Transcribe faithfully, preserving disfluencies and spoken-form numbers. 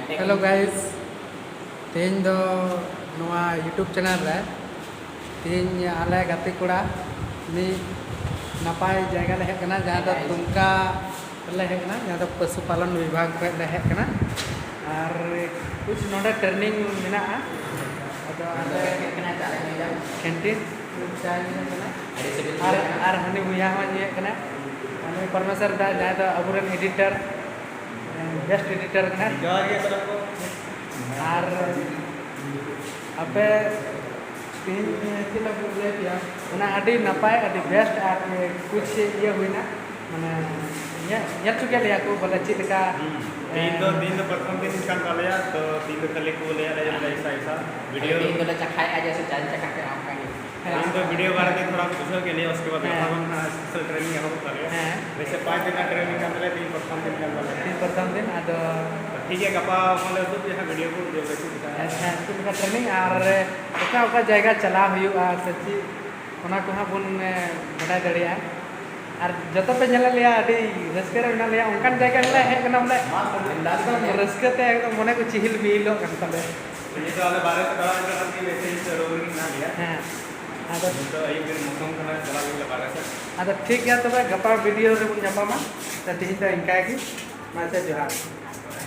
Hello guys, ᱛᱮᱦᱮᱧ ᱫᱚ ᱱᱚᱣᱟ YouTube channel ᱨᱮ ᱛᱮᱦᱮᱧ ᱟᱞᱮ ᱜᱟᱛᱮ ᱠᱚᱲᱟ ᱢᱤᱫ ᱱᱟᱯᱟᱭ ᱡᱟᱭᱜᱟ ᱞᱮ ᱦᱮᱡ ᱠᱟᱱᱟ, ᱡᱟᱦᱟᱸ ᱫᱚ ᱫᱩᱢᱠᱟ ᱨᱮᱞᱮ ᱦᱮᱡ ᱠᱟᱱᱟ, ᱡᱟᱦᱟᱸ ᱫᱚ ᱯᱚᱥᱩ ᱯᱟᱞᱚᱱ ᱵᱤᱵᱷᱟᱜᱽ ᱠᱷᱚᱱ ᱞᱮ ᱦᱮᱡ ᱠᱟᱱᱟ᱾ ᱟᱨ ᱠᱩᱪ ᱱᱚᱰᱮ training ᱢᱮᱱᱟᱜᱼᱟ, ᱟᱫᱚ ᱟᱞᱮ canteen ᱪᱟ ᱧᱩ ᱠᱟᱱᱟ᱾ ᱟᱨ ᱟᱨ ᱦᱟᱹᱱᱤ ᱵᱚᱭᱦᱟ ᱦᱚᱸ ᱧᱩᱭᱮᱫ ᱠᱟᱱᱟ, ᱩᱱᱤ ᱯᱚᱨᱢᱮᱥᱚᱨ ᱫᱟ, ᱡᱟᱦᱟᱸᱭ ᱫᱚ ᱟᱵᱚᱨᱮᱱ editor, best editor ᱠᱟᱱᱟᱭ᱾ ᱡᱚᱦᱟᱨ ᱜᱮ ᱥᱟᱱᱟᱢ ᱠᱚ᱾ ᱟᱨ ᱟᱯᱮ ᱛᱮᱦᱮᱧ ᱪᱮᱫ ᱞᱮᱠᱟ ᱵᱚᱱ ᱞᱟᱹᱭ ᱠᱮᱭᱟ, ᱚᱱᱟ ᱟᱹᱰᱤ ᱱᱟᱯᱟᱭ, ᱟᱹᱰᱤ best ᱟᱨ ᱠᱩᱪ ᱤᱭᱟᱹ ᱦᱩᱭᱱᱟ, ᱢᱟᱱᱮ ᱧᱮᱞ ᱧᱮᱞ ᱦᱚᱪᱚ ᱠᱮᱫ ᱞᱮᱭᱟ ᱠᱚ ᱵᱚᱞᱮ ᱪᱮᱫ ᱞᱮᱠᱟ᱾ ᱦᱩᱸ᱾ ᱛᱮᱦᱮᱧ ᱫᱚ ᱛᱮᱦᱮᱧ ᱫᱚ ᱯᱨᱚᱛᱷᱚᱢ ᱫᱤᱱ ᱠᱟᱱ ᱛᱟᱞᱮᱭᱟ, ᱛᱚ ᱛᱮᱦᱮᱧ ᱫᱚ ᱠᱷᱟᱹᱞᱤ ᱠᱚ ᱞᱟᱹᱭᱟᱫ ᱞᱮᱭᱟ ᱵᱚᱞᱮ ᱤᱥᱟ ᱤᱥᱟ video᱾ ᱛᱮᱦᱮᱧ ᱫᱚᱞᱮ ᱪᱟᱠᱷᱟᱭᱮᱫᱼᱟ ᱡᱮ ᱥᱮ ᱪᱟᱧ ᱪᱟᱠᱷᱟ ᱠᱮᱫᱼᱟ ᱚᱱᱠᱟ ᱜᱮ᱾ ᱦᱮᱸ᱾ ᱛᱮᱦᱮᱧ ᱫᱚ video ᱵᱟᱨᱮ ᱛᱮ ᱛᱷᱚᱲᱟ ᱠᱚ ᱵᱩᱡᱷᱟᱹᱣ ᱠᱮᱫ ᱞᱮᱭᱟ, ᱩᱥᱠᱮ ᱵᱟᱫ ᱦᱮᱸ᱾ ᱜᱟᱯᱟ ᱠᱷᱚᱱ ᱦᱟᱸᱜ special training ᱮᱦᱚᱵᱚᱜ ᱛᱟᱞᱮᱭᱟ᱾ ᱦᱮᱸ᱾ ᱵᱮᱥᱮ ᱯᱟᱸᱪ ᱫᱤᱱ ᱨᱮᱱᱟᱜ training ᱠᱟᱱ ᱛᱟᱞᱮᱭᱟ, ᱛᱮᱦᱮᱧ ᱯᱨᱚᱛᱷᱚᱢ ᱫᱤᱱ ᱠᱟᱱ ᱛᱟᱞᱮᱭᱟ᱾ ᱛᱮᱦᱮᱧ ᱯᱨᱚᱛᱷᱚᱢ ᱫᱤᱱ, ᱟᱫᱚ ᱴᱷᱤᱠ ᱜᱮᱭᱟ, ᱜᱟᱯᱟ ᱠᱷᱚᱱ ᱞᱮ ᱩᱫᱩᱜ ᱯᱮᱭᱟ ᱦᱟᱸᱜ video ᱠᱚ, ᱡᱮ ᱵᱚᱞᱮ ᱪᱮᱫ ᱞᱮᱠᱟ᱾ ᱦᱮᱸ, ᱦᱮᱸ, ᱪᱮᱫ ᱞᱮᱠᱟ training ᱟᱨ ᱚᱠᱟ ᱚᱠᱟ ᱡᱟᱭᱜᱟ ᱪᱟᱞᱟᱣ ᱦᱩᱭᱩᱜᱼᱟ ᱥᱮ ᱪᱮᱫ, ᱚᱱᱟ ᱠᱚᱦᱚᱸ ᱵᱚᱱ, ᱮ, ᱵᱟᱰᱟᱭ ᱫᱟᱲᱮᱭᱟᱜᱼᱟ᱾ ᱟᱨ ᱡᱚᱛᱚ ᱯᱮ ᱧᱮᱞᱮᱫ ᱞᱮᱭᱟ, ᱟᱹᱰᱤ ᱨᱟᱹᱥᱠᱟᱹ ᱨᱮ ᱢᱮᱱᱟᱜ ᱞᱮᱭᱟ᱾ ᱚᱱᱠᱟᱱ ᱡᱟᱭᱜᱟ ᱨᱮᱞᱮ ᱦᱮᱡ ᱠᱟᱱᱟ, ᱵᱚᱞᱮ ᱮᱠᱫᱚᱢ ᱨᱟᱹᱥᱠᱟᱹ ᱛᱮ ᱮᱠᱫᱚᱢ ᱢᱚᱱᱮ ᱠᱚ ᱪᱤᱦᱤᱞ ᱵᱤᱦᱤᱞᱚᱜ ᱠᱟᱱ ᱛᱟᱞᱮᱭᱟ᱾ ᱱᱤᱛ ᱫᱚ ᱟᱞᱮ ᱵᱟᱨᱦᱮ ᱥᱮᱫ ᱫᱟᱬᱟᱱ ᱠᱟᱱᱟ, ᱟᱨᱠᱤ ᱱᱤᱛ ᱫᱚ ᱨᱩᱢ ᱨᱮ ᱢᱮᱱᱟᱜ ᱞᱮᱭᱟ᱾ ᱦᱮᱸ, ᱟᱫᱚ ᱱᱤᱛ ᱫᱚ ᱟᱹᱭᱩᱵ ᱵᱮᱨ ᱢᱳᱥᱚᱢ ᱠᱟᱱᱟ, ᱪᱟᱞᱟᱜ ᱞᱟᱹᱜᱤᱫ ᱞᱮ ᱵᱟᱨᱦᱮ ᱥᱮᱫ᱾ ᱟᱫᱚ ᱴᱷᱤᱠ ᱜᱮᱭᱟ, ᱛᱚᱵᱮ ᱜᱟᱯᱟ video ᱨᱮᱵᱚᱱ ᱧᱟᱯᱟᱢᱟ᱾ ᱛᱚ ᱛᱮᱦᱮᱧ ᱫᱚ ᱤᱱᱠᱟ ᱜᱮ, ᱢᱟ ᱟᱪᱪᱷᱟ, ᱡᱚᱦᱟᱨ᱾